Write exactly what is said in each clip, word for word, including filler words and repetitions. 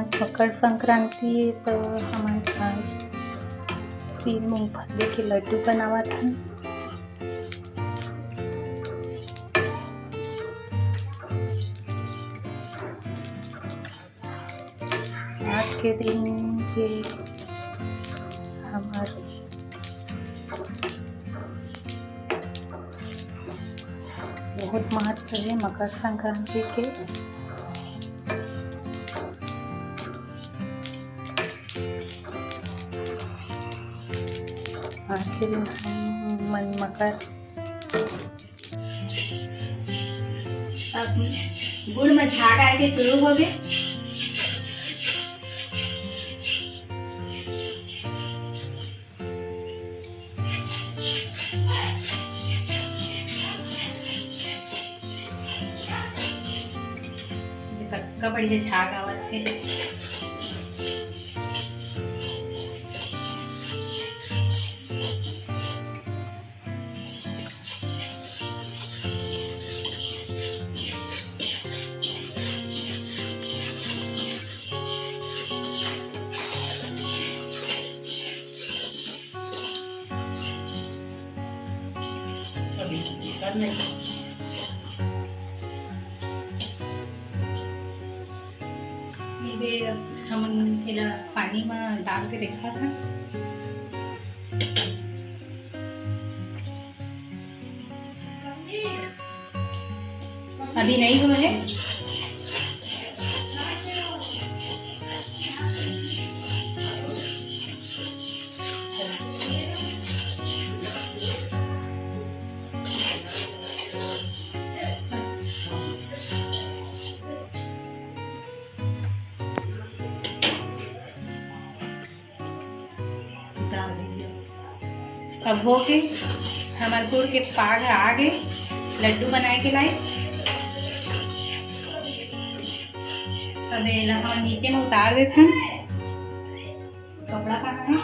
मकर संक्रांति हे, तो हमन आज तिल मूंगफली के लड्डू बनावत हन। आज के दिन के हमर बहुत महत्व हे मकर संक्रांति के। आज के दिन हमन मकर अब गुड़ में झाग आए के शुरू हो गए। कतका बढ़िया झाग आवत हे। ये हमन एला पानी म डाल के देखा था। अभी नहीं हुआ है। अब हो के हमर गुड़ के पाग आ गे, लड्डू बनाए के लायक। अब एला हम नीचे में उतार देथन। कपड़ा कहाँ है?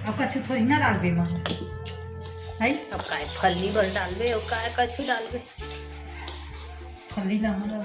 अब कछु थोड़ी ना डालबे माँ, है? अब काय फल्ली भर डालबे, अब काय कछु डालबे? फल्ली डाल।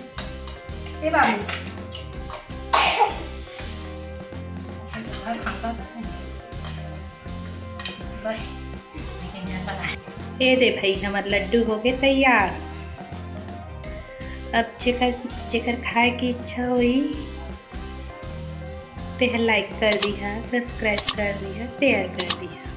ए बाबू। ए दे भाई, हमर लड्डू हो गए तैयार। अब जेकर, जेकर खाए की इच्छा होई, तेह like कर दिहा, subscribe कर दिहा, share कर दिहा।